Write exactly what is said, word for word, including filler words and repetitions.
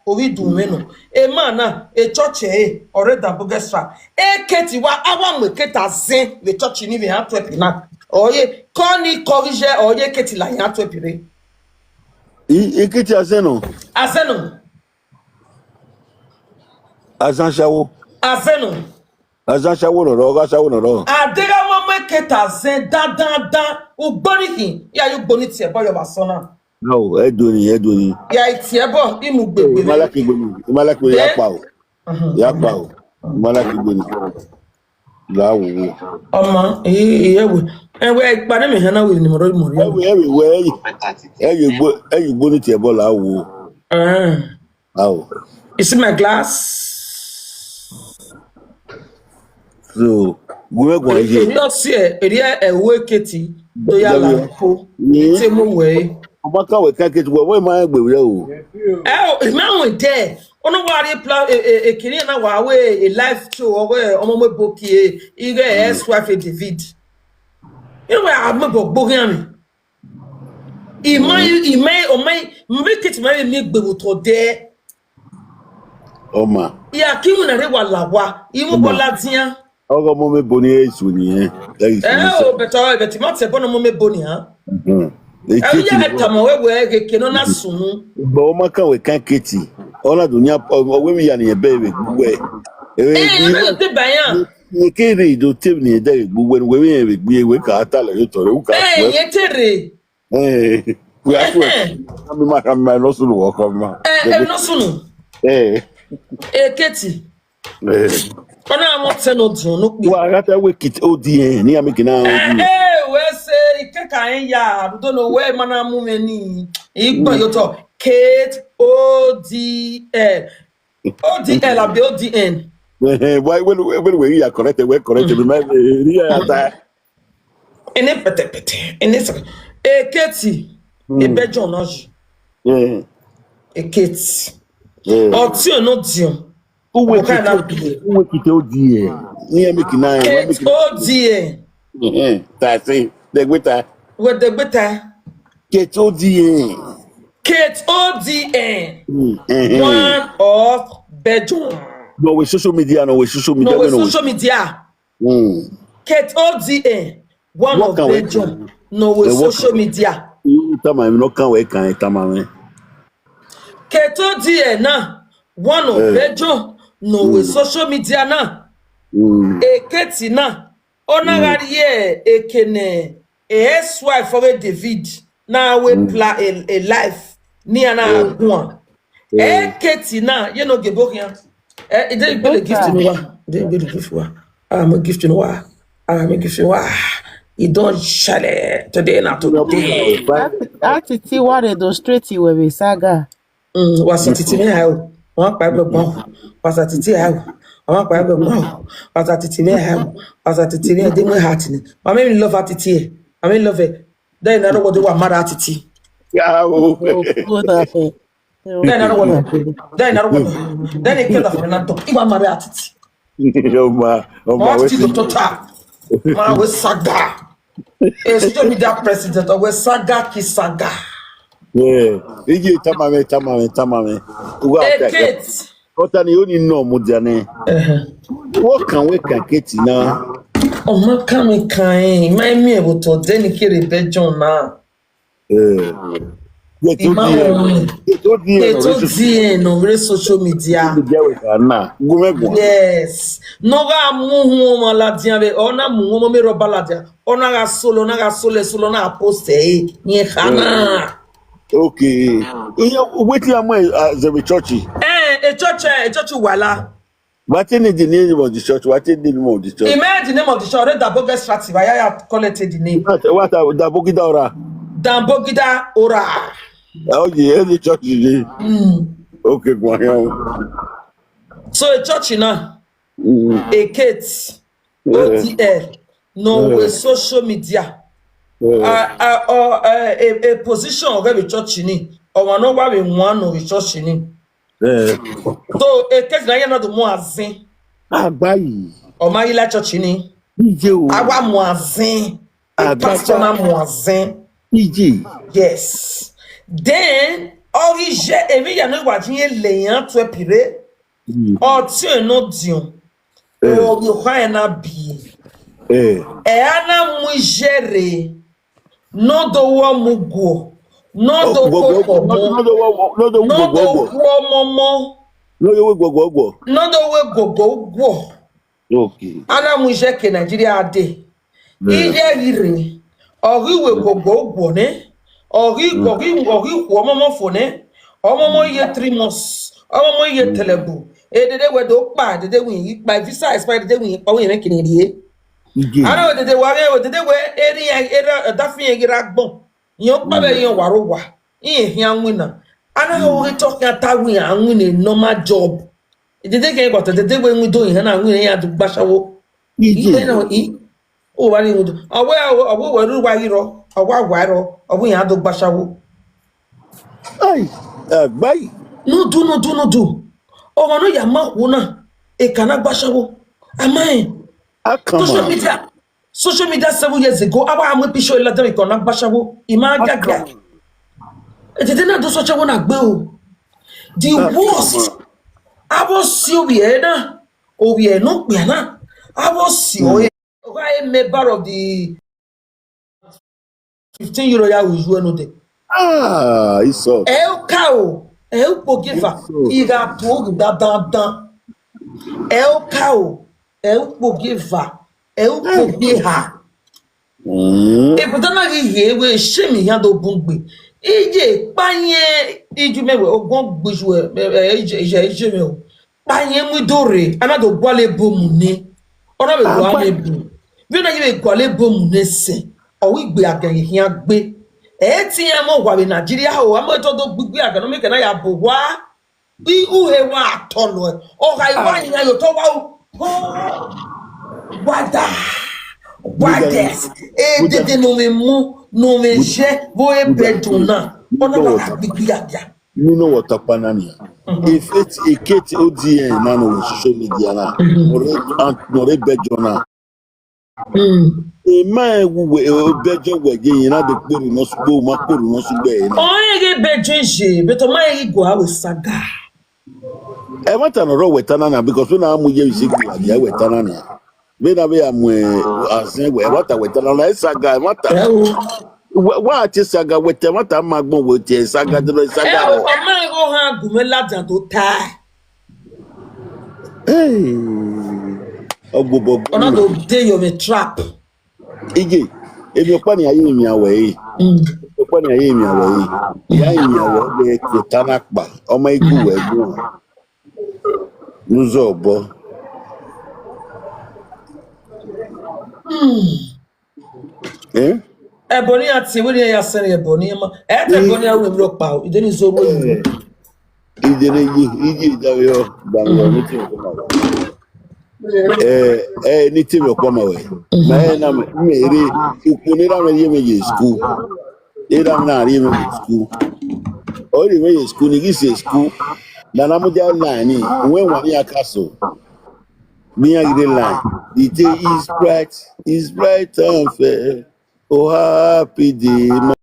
Ovbi idunmwu mwẹ nọ. Emwa na, echọọchẹ ẹre, ọ rre Danboghe Extra. Eketi wa, a wa mu eketi azẹn vbe church ni vbe Antwerp na. Ọ ye, kọ ni kọ ghi ye, ọ ye eketi la yan Antwerp rre. I, eketi azẹn nọ. Azẹn nọ. Azan ashawo. Azẹn nọ. Azan ashawo nọ rọ, ọ gha ashawo nọ rọ. A deghẹ wa mu eketi azẹn dandandan, ugbo ni khin, ya ye ugbo ni tie ẹbọ yọ vbe asọn na. Ao, ẹdoni, ẹdoni. Ya tie ẹbọ, I mu gbegbe. Ima like egbe ni, ima like egbe ni, ya kpa o. Ya kpa o. Ima like egbe ni. La wo wo. Ọmọ, ẹ wẹ, ẹ wẹ, kpa ne mẹ hana wẹ ni mo rọ mo rọ. Ẹ wẹ, ẹ wẹ, ẹ ye, ẹ ye ugbo, ẹ ye ugbo ni tie ẹbọ la wo. Eh. Ao. You see my glass? So, gu mwẹ guan ye. Èmi ọ si ẹ, èrè ẹ wo eketi, do ya la ko. Te mo wẹ. Ọba ka wẹ ka eketi, wẹ, wẹ ma gbe wẹ o. Ẹ o, ìmọ̀ àwọn ìdẹ́, ọ̀nà wa rí pla, e, e, e, kìnìún náà wà wẹ̀, e live show, ọwẹ́ ọmọ mọ̀ bọ̀ kí e, ighe ex-wife David. Ìwé àmọ́ bọ̀ gbóhìn àmì. Ima, ima, ọma, mẹ kete ma mi gbe vbe otọ dẹ. Ọma. Ya ki mu na re wa la wa, imu bọ la dian. Ọgọ mo me boni esu ni ẹ. Ẹ o, bẹtẹ ọ, bẹtẹ ma tẹ bọ nọ mo me boni ha. Ẹ ya ẹ tama wẹ wẹ ghe ke nọ na sunu. Bọ ọma kan wẹ kan keti. Ọ na dunia, ọ wẹ mi ya ni ẹbẹ vbe gbuẹ. Ẹ, ẹ, ẹ, te ba ya. Ye ke rre do te ni ẹdẹ vbe gbe uwẹ ne uwẹ vbe rẹn vbe gbe, wẹ ka ta lẹ ye otọ rẹ, u ka tuẹ. Ẹ, ye te rre. Ẹ, wẹ a tuẹ. Ami ma, ami ma, nọ sunu wọ kọ ma. Ẹ, ẹ, nọ sunu. Ẹ. Eketi. Ẹ. Ọ na mọ tẹ nọ diọn nọ kpe. Wa gha ta wẹ Kate O D N, ni ami kina O D N. Ẹ, ẹ, wẹ se ikeka ẹ ya, do no wẹ ma na mu mwẹ ni. Igbọn yo tọ, Kate O D N. O D L abi O D N. Why, when, when we are corrected, we're corrected. We might be here at that. Ene pẹtẹpẹtẹ, ene sa. Eketi, ebe John na ji. Eketi. Ọtiọn nọ diọn. Uwe kite, uwe kite O D N. Ni emi kina, Kate O D N. Ta se, dẹgbẹta. Wẹ dẹgbẹta. Kate O D N. Kate O D N. One of Belgium. No, with social media, no, with social media. No, with social media. Kate O D N. One of Belgium. No, with social media. Tama mi, no kan we kan tama mi. Kate O D N na. One of Belgium. No, with social media na. Eketi na. Ọ na gha rhie eke ne ex-wife ọghe David na wẹ pla a, a life ne iran na guan. Eketi na, ye ne ogiebo khian. Eh, I dey gbele gift ne uwa. I dey gbele gift uwa. Ah, my gift ne uwa. Ah, my gift ne uwa. I don shale today na today. Atiti wa re do straight iwe vbe saga. Mm, wa sa titi mwẹ ha o. Wa kpa egbe gbọn. Wa sa titi ha o. Wa kpa egbe gbọn. Wa sa titi mwẹ ha o. Wa sa titi mwẹ de mwẹ heart ni. Wa me love atiti e. Wa me love e. Then na rọgọ de wa marry atiti. Ya o. Then na rọgọ. Then na rọgọ. Then he get off na talk. Iwa marry atiti. Yo ma, oh ma, wa we ti do tota. Ma we saga. Eh, social media president, ọ wẹ saga ki saga. Yeah. Iji tama mwẹ, tama mwẹ, tama mwẹ. Uwa ta. Eketi. Kọta ni oni nọ mu dia nẹ. Wọ kan wẹ kan keti na. Ọ ma kan mi kan ẹ, ma mi ẹ vbe otọ dẹ ni kere Belgium na. Eh. Ima wọn. Kete O D N, Kete O D N nọ vbe social media. Social media we ka na. Gu mwẹ guan. Yes. Nọ gha mu uhun ọmọ ladian vbe, ọ na mu uhun ọmọ mẹ rọba ladian. Ọ na gha solo, ọ na gha solo, solo, ọ na post ẹ, ẹ, ni ẹ kha na. Okay. Iye, wetin am I, uh, the church? Eh, a church, eh, a church wala. What in the name of the church? What in the name of the church? He made the name of the church. Already Dabogida Strati, why I have collected the name? What, what, uh, Dabogida Ora? Dabogida Ora. Oh, yeah, the church is there. Mm. Okay, go on. So a church, you know, a Kate, O D L, no way social media. A, a, a, a position of every church in it. Or one of what we want of the church in it. So, a Kate na ya na do mu azin. Agbayi. Ọ ma ghi la church ni. Ije o. A wa mu azin. A pastor na mu azin. Ije. Yes. Then, Ọ ghi ye emwi hia ne wa yin lele iran tuẹ pire, Mm. ọ tie nọ diọn, Eh. ọ ghi okha ẹn na biẹ. Eh. Ẹ a na mu iye rre, ne ọ do wẹ ọmọ uguọ, ne ọ do Ọ, wẹ, wẹ, koko ọmọ, ne ọ do wẹ, ne ọ do wẹ ne ọ do guọguọguọ. wẹ ọmọmọ, Ne ọ do wẹ guọguọguọ. ne ọ do wẹ gogo uguọ. Okay. A na mu iye ke Nigeria dee. Yeah. Iye ghi rre, ọ ghi wẹ gogo uguọ nẹ, ọ ghi, Mm. ọ ghi, ọ ghi khu ọmọmọ fo nẹ, ọmọmọ iye three months, ọmọmọ iye Mm. tẹlẹbu, edede wẹ do kpa, edede wẹ i kpa, visa expire, edede wẹ i kpa, wẹ i rẹn kene rrie. Ige. A na wẹ dede wa ghe, wẹ dede wẹ eri, eri, ọdafẹn ghi ra gbọn. Iran ọkpa vbe Mm. iran wa rre owa, iran khian winna. A na Mm. ho ghe te ọ khian ta wẹ iran winna normal job. Edede khian, but edede wẹ window iran na winna iran do gba ashawo. Ige. Iye na i, o wa ni window. Ọ wẹ, ọ wẹ wẹ rre uwa ghi rrọọ, ọ wa wa rrọọ, ọ wẹ iran do gba ashawo. Ai, agbai. Nudu, nudu, nudu. Ọmwa ne ọ ya ma okhuo na, e ka na gba ashawo. A ma rẹn. Akama. Social media, social media seven years ago, a wa mu picture ladian, e ka na gba ashawo. I ma gia gia. Akama. Edede na do sẹ ashawo na gbe o. The Akama. worst. Avbe ọ si ovbi ẹre na, ovbi ẹre ne okpia na, avbe ọ si Mm. ọre. Ọ gha re member of the fifteen year old ya ru uwẹ nodẹ. Ah, Esau. Ẹ u ka o, ẹ u kpo gie eva, Esau. I gha tuo ghi dandan. Ẹ u ka o, ẹ u kpo gie eva, ẹ u kpo gie eha. Mm. Ebọta na ghi ye wẹ shame iran do bun gbe. Iye kpa yẹn, iju mẹ wẹ, ọguọn gbe iju ẹ, ẹ, ẹ, ije, ije, ije mẹ o. Kpa yẹn mu do rre, a na do gualọ ebo mu nẹ. Ọ na vbe gualọ Agba- ebo. Vbene a ye vbe gualọ ebo mu nẹ sẹ, ọ ghi gbe agian ye khian gbe. Ẹ te iran mu owa vbe Nigeria o, a mu eto do gbigbi agian ne ọ miẹn ke na ya bu owa. I uhe wa tọlọ ẹ. Ọ gha i wa Ah. yan ye otọ wa u. Wa da. Wa Buda des. E Buda dede ne ọ vbe mu, ne ọ vbe Buda ye, vbe e Buda bedroom na. Ọ na Buda wa Water. gbigbi agian. Unu ne ọ wẹ ọtakpa na nian. Mhm. Efet, ekete odiẹn na ne ọ wẹ social media na, Mhm. ne ọ rre an-, ne ọ rre bẹjọ na. Mm. Emwa ẹre wu wẹ, ọ bẹjọ wẹ ye, iran de kporo ne ọ sugbe, ọ ma kporo ne ọ sugbe ẹre na. Ọ rẹn ghe bẹjọ ye, but ọ ma rẹn ghe guan wẹ saga. Ẹmwata ne ọ rre wẹ ta na na, because wẹ na mu ye vbe isi gbe, a dia wẹ ta na na. Vbene a vbe ya mu, eh, azẹn wẹ, ẹmwata wẹ ta na na, ẹ saga, ẹmwata. Ẹ o. Wa, wa tie saga wẹ te, ẹmwata ma gbọn wẹ tie saga, dẹ saga Ẹ o, rọ. Ọ ma rẹn ghe ọ han gu mwẹ ladian do ta. Hey. Ọgbobọ Ọ na do de yọ mwẹ trap. Ige, emwi ọkpa ni a ye miẹn wẹ ẹre. Mm. Ọkpa ni a ye miẹn wẹ ẹre. Ya ye miẹn wẹ wẹ kota na kpa. Ọ ma igu wẹ gu. Nuzọ obọ. Mm. Eh? Ẹbọ ne iran tie, wẹ ne iran ya sẹrriọ ẹbọ ne iran ma. Ẹ te ẹbọ ne iran ru emwi rhọkpa o, ide ni zẹ orhu ẹre. Eh. Ide ne ye, ide davbe ọ, davbe ọ, ni te ọkpa ma wẹ. Eh, eh, ni te ọkpa ma wẹ. Ma ẹ na mẹ, mẹ rre, ukpo ne erha mwẹ rhie mwẹ ye school. Erha mwẹ na rhie mwẹ ye school. Ọ rhie mwẹ ye school, ni ghi sẹ school. Na na mudia line ni, wẹ wa ni a ka so. Vbe iran ghi rre line. The day is bright, is bright and fair. Oh, happy day, my